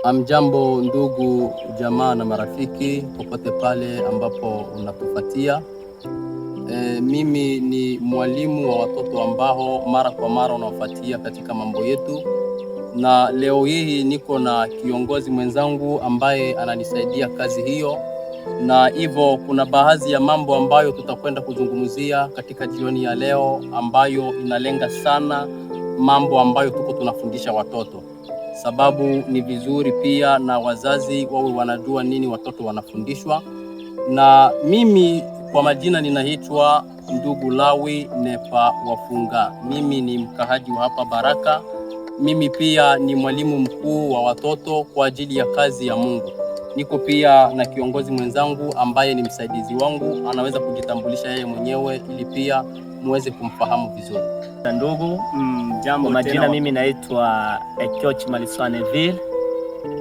Amjambo ndugu jamaa na marafiki popote pale ambapo unatufatia. Mimi ni mwalimu wa watoto ambao mara kwa mara unawafatia katika mambo yetu, na leo hii niko na kiongozi mwenzangu ambaye ananisaidia kazi hiyo, na hivyo kuna baadhi ya mambo ambayo tutakwenda kuzungumzia katika jioni ya leo ambayo inalenga sana mambo ambayo tuko tunafundisha watoto, sababu ni vizuri pia na wazazi wawe wanajua nini watoto wanafundishwa. Na mimi kwa majina ninaitwa ndugu Lawi Nepa Wafunga. Mimi ni mkahaji wa hapa Baraka. Mimi pia ni mwalimu mkuu wa watoto kwa ajili ya kazi ya Mungu. Niko pia na kiongozi mwenzangu ambaye ni msaidizi wangu, anaweza kujitambulisha yeye mwenyewe ili pia muweze kumfahamu vizuri. Ndugu, Jambo kwa majina tena. Mimi naitwa Ekioch Maliswaneville.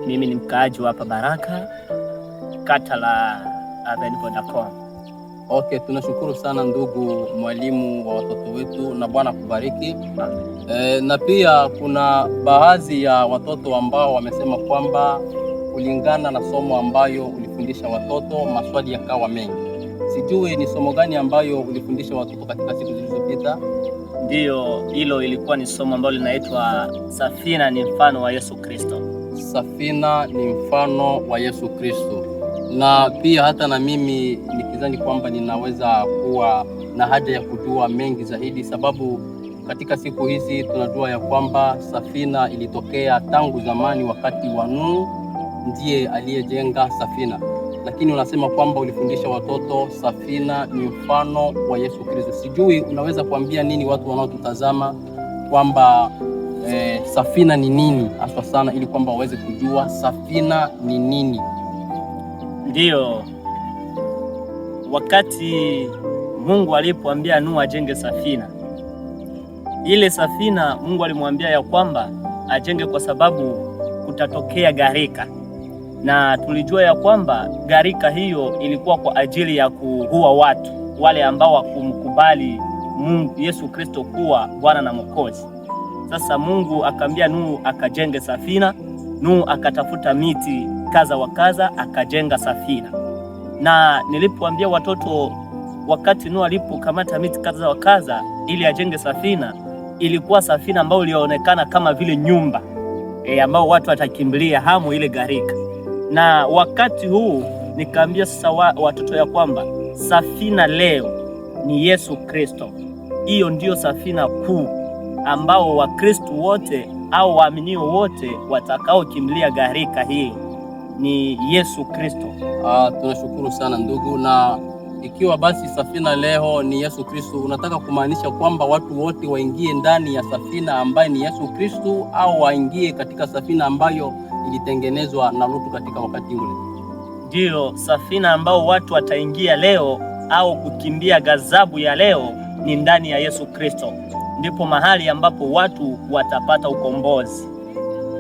Mimi ni mkaaji wa hapa Baraka, kata la Aven Vodacom. Okay, tunashukuru sana ndugu mwalimu wa watoto wetu na Bwana kubariki. Na pia kuna baadhi ya watoto ambao wamesema kwamba kulingana na somo ambayo ulifundisha watoto maswali yakawa mengi. Sijui ni somo gani ambayo ulifundisha watoto katika siku zilizopita? Ndiyo, hilo ilikuwa ni somo ambalo linaitwa Safina ni mfano wa Yesu Kristo. Safina ni mfano wa Yesu Kristo. Na pia hata na mimi nikidhani kwamba ninaweza kuwa na haja ya kujua mengi zaidi, sababu katika siku hizi tunajua ya kwamba safina ilitokea tangu zamani, wakati wa Nuhu ndiye aliyejenga safina, lakini unasema kwamba ulifundisha watoto safina ni mfano wa Yesu Kristo. Sijui unaweza kuambia nini watu wanaotutazama kwamba safina ni nini haswa sana, ili kwamba waweze kujua safina ni nini. Ndiyo, wakati Mungu alipoambia Nuhu ajenge safina, ile safina Mungu alimwambia ya kwamba ajenge kwa sababu kutatokea gharika, na tulijua ya kwamba gharika hiyo ilikuwa kwa ajili ya kuua watu wale ambao wakumkubali Mungu Yesu Kristo kuwa Bwana na Mwokozi. Sasa Mungu akaambia Nuhu akajenge safina. Nuhu akatafuta miti kadha wa kadha akajenga safina. Na nilipoambia watoto wakati Nuhu alipokamata miti kadha wa kadha ili ajenge safina, ilikuwa safina ambayo ilionekana kama vile nyumba ambao watu watakimbilia hamu ile gharika. Na wakati huu nikaambia sasa watoto ya kwamba safina leo ni Yesu Kristo. Hiyo ndiyo safina kuu ambao Wakristo wote au waaminio wote watakaokimbilia gharika hii ni Yesu Kristo. Tunashukuru sana ndugu. Na ikiwa basi safina leo ni Yesu Kristo, unataka kumaanisha kwamba watu wote waingie ndani ya safina ambaye ni Yesu Kristo, au waingie katika safina ambayo ilitengenezwa na Lutu katika wakati ule? Ndiyo safina ambao watu wataingia leo au kukimbia ghadhabu ya leo ni ndani ya Yesu Kristo, ndipo mahali ambapo watu watapata ukombozi.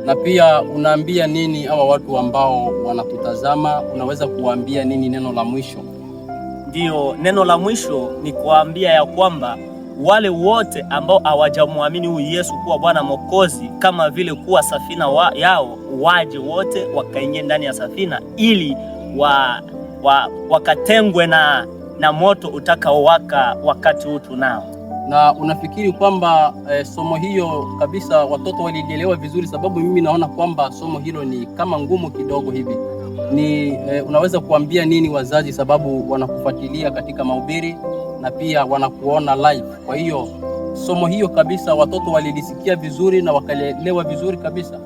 Na pia unaambia nini hawa watu ambao wanatutazama? Unaweza kuwaambia nini neno la mwisho? Ndiyo, neno la mwisho ni kuambia ya kwamba wale wote ambao hawajamwamini huyu Yesu kuwa Bwana Mwokozi kama vile kuwa safina yao, waje wote wakaingie ndani ya safina ili wakatengwe na moto utakaowaka wakati huu tunao. Na unafikiri kwamba somo hiyo kabisa watoto walielewa vizuri? Sababu mimi naona kwamba somo hilo ni kama ngumu kidogo hivi. Ni unaweza kuambia nini wazazi, sababu wanakufuatilia katika mahubiri na pia wanakuona live. Kwa hiyo somo hiyo kabisa watoto walilisikia vizuri na wakalielewa vizuri kabisa.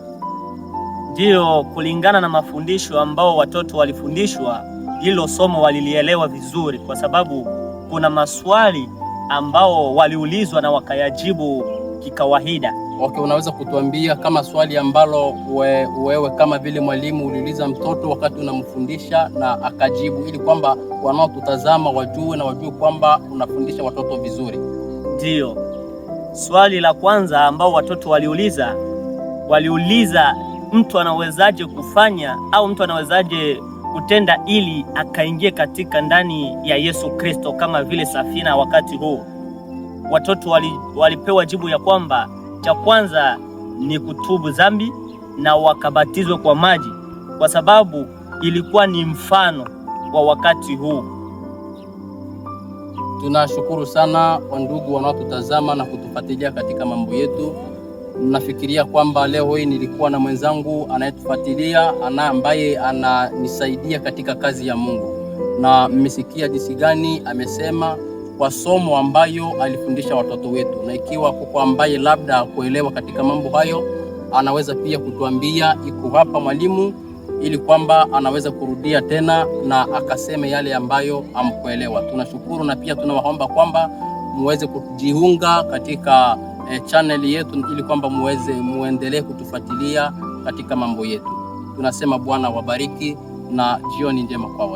Ndiyo, kulingana na mafundisho ambao watoto walifundishwa, hilo somo walilielewa vizuri, kwa sababu kuna maswali ambao waliulizwa na wakayajibu kikawaida. Okay, unaweza kutuambia kama swali ambalo wewe kama vile mwalimu uliuliza mtoto wakati unamfundisha na akajibu, ili kwamba wanaotutazama wajue na wajue kwamba unafundisha watoto vizuri. Ndiyo, swali la kwanza ambao watoto waliuliza mtu anawezaje kufanya au mtu anawezaje kutenda ili akaingie katika ndani ya Yesu Kristo kama vile safina wakati huu. Watoto walipewa jibu ya kwamba cha kwanza ni kutubu dhambi, na wakabatizwe kwa maji, kwa sababu ilikuwa ni mfano wa wakati huu. Tunashukuru sana wandugu wanaotutazama na kutufuatilia katika mambo yetu. Nafikiria kwamba leo hii nilikuwa na mwenzangu anayetufuatilia ambaye ananisaidia katika kazi ya Mungu, na mmesikia jinsi gani amesema kwa somo ambayo alifundisha watoto wetu, na ikiwa kuko ambaye labda kuelewa katika mambo hayo, anaweza pia kutuambia, iko hapa mwalimu, ili kwamba anaweza kurudia tena na akaseme yale ambayo amkuelewa. Tunashukuru na pia tunawaomba kwamba muweze kujiunga katika channel yetu ili kwamba muweze muendelee kutufuatilia katika mambo yetu. Tunasema Bwana wabariki na jioni njema kwa wote.